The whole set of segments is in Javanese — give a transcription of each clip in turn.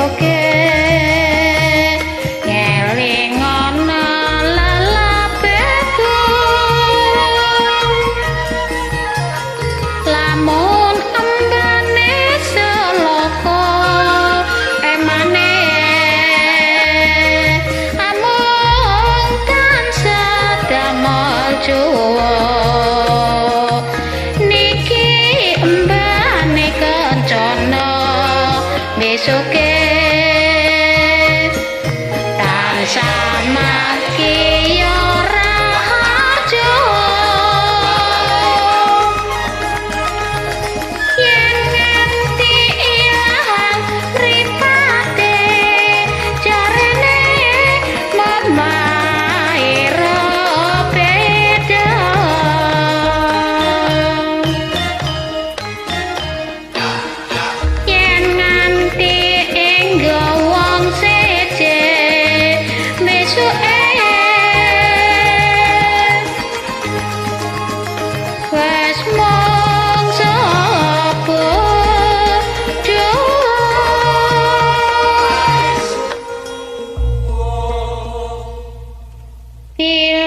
besoke ngelingono lalapeku lamun embane seloko emane amung tansah damel juwa niki embane kencana besoke tansah makiya raharjo yen nganti ilang mripate jarene mamaira beda yen nganti enggo wong seje besuke wes mung sapa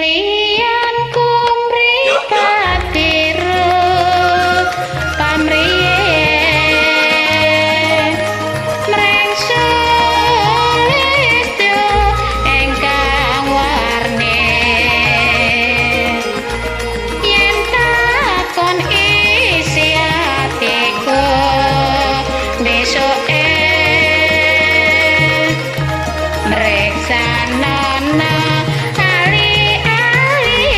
pilihanku mripat biru pamriye mring sulistyo ingkang warni yen takon isi atiku besoke mreksanana ali-ali.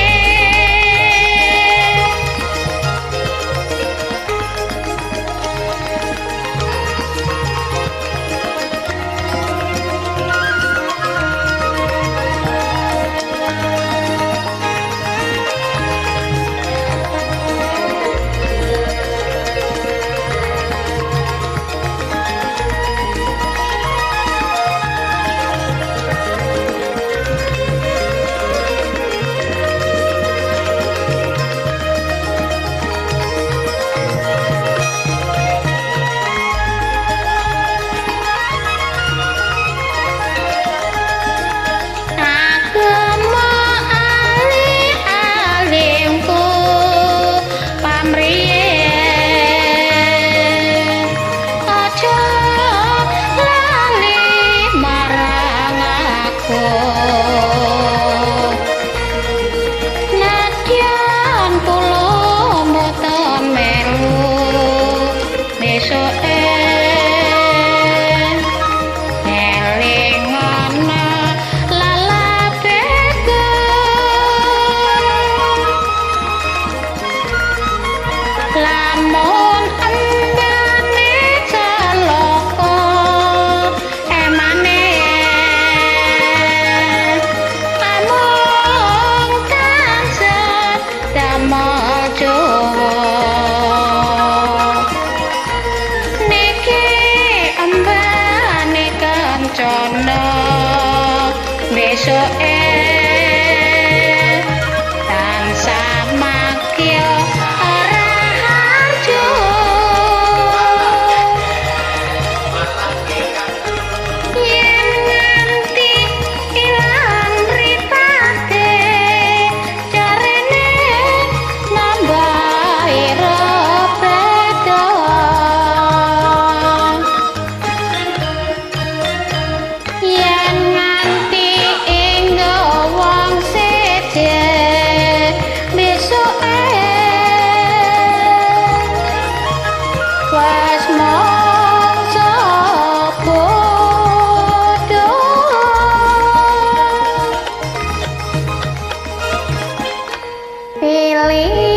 Aku mau ali-alimku pamriye aja lali marang aku nadyan kula mboten melu besoke ngelingono lalapeku lamun embane celaka emane amung tansah damel juwa niki embane kencana besoke tansah makya ora harjo yen nganti ilang mripate jarene nambahi beda yen nganti enggo wong seje besoke wes mung sapa pilihanku.